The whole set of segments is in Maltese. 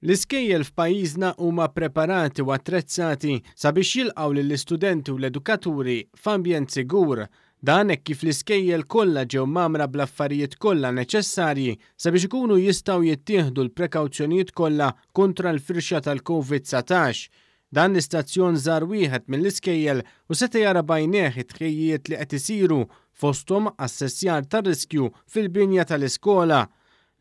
L-iskejjel f'pajjiżna huma ppreparati u attrezzati sabiex jilqgħu lill-istudenti u l-edukaturi f'ambjent sigur. Dan hekk kif l-iskejjel kollha ġew mgħammra bl-affarijiet kollha neċessarji sabiex ikunu jistgħu jittieħdu l-prekawzjonijiet kollha kontra l-firxa tal-Covid 19. Dan l-istazzjon żar wieħed mill-iskejjel u seta' jara b'għajnejh it-tħejjijiet li qed isiru fosthom assessjar tar-riskju fil-binja tal-iskola.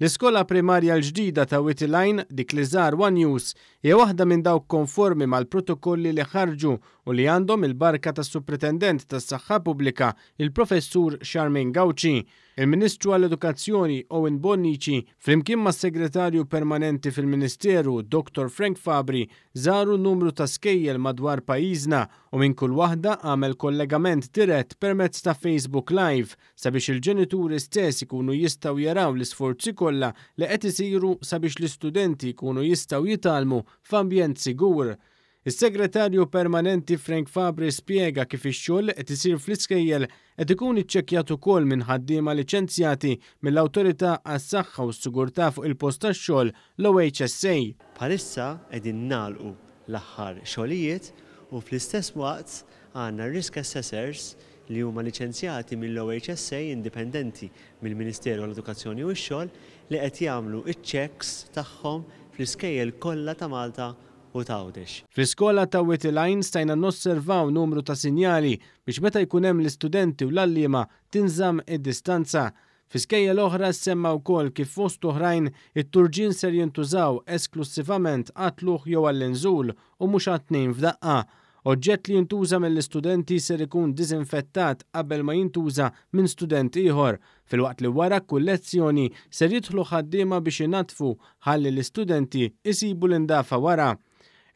L-iskola primarja l-ġdida ta' Wied il-Għajn, dik li żar one News, hija waħda minn dawk konformi mal-protokolli li ħarġu u li għandhom il-barka tas-Supretendent tas-Saħħa Pubblika, il-Professur Charmaine Gauci. Il-Ministru għall-Edukazzjoni, Owen Bonnici, flimkien mas-Segretarju Permanenti fil-Ministeru, Dottor Frank Fabri, żaru numru ta' skejjel madwar pajjiżna u minn kull waħda għamel kollegament dirett permezz ta' Facebook Live sabiex il-ġenituri stess ikunu jistgħu jaraw l-isforzi kollha li qed isiru sabiex l-istudenti jkunu jistgħu jitgħallmu f'ambjent sigur. Is-Segretarju Permanenti Frank Fabri spjega kif ix-xogħol li qed isir fl-iskejjel qed ikun iċċekkjat ukoll minn ħaddiema liċenzjati mill-Awtorità għas-Saħħa u s-Sigurtà fuq il-Post tax-Xogħol, l-OHSA. Bħalissa qegħdin nagħlqu l-aħħar xogħlijiet u fl-istess waqt għandna risk assessors li huma liċenzjati mill-OHSA indipendenti mill-Ministeru għall-Edukazzjoni u x-Xogħol li qed jagħmlu ċ-checks tagħhom fl-iskejjel kollha ta' Malta u t'Għawdex. Fl-iskola ta' Wied il-Għajn stajna nosservaw numru ta' sinjali biex meta jkun hemm l-istudenti u l-għalliema tinżamm id-distanza. Fi skejjel oħra ssemma wkoll kif fost oħrajn it-turġien ser jintużaw esklussivament għat-tlugħ jew għall-inżul u mhux għat-tnejn f'daqqa. Oġġett li jintuża mill-istudenti ser ikun diżinfettat qabel ma jintuża minn student ieħor, filwaqt li wara kull lezzjoni ser jidħlu ħaddiema biex inaddfu ħalli l-istudenti jsibu l-indafa wara.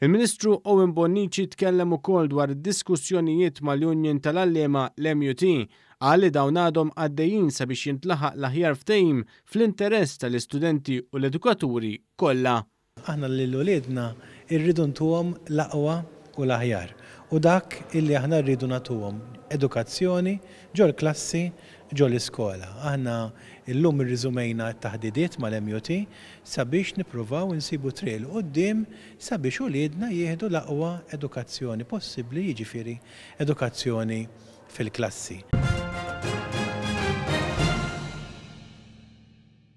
Il-Ministru Owen Bonnici tkellem ukoll dwar id-diskussjonijiet mal-Union tal-Għalliema, l-MUT. Qal li dawn għadhom għaddejjin sabiex jintlaħaq l-aħjar ftehim fl-interess tal-istudenti u l-edukaturi kollha. Aħna lil uliedna rridu ntuhom l-aqwa u l-aħjar. U dak illi aħna rridu nagħtuhom, edukazzjoni ġol-klassi, ġol-iskola. Aħna llum irriżumejna t-taħdidiet mal-MUT sabiex nippruvaw insibu triq 'il quddiem sabiex uliedna jieħdu l-aqwa edukazzjoni possibbli, jiġifieri edukazzjoni fil-klassi.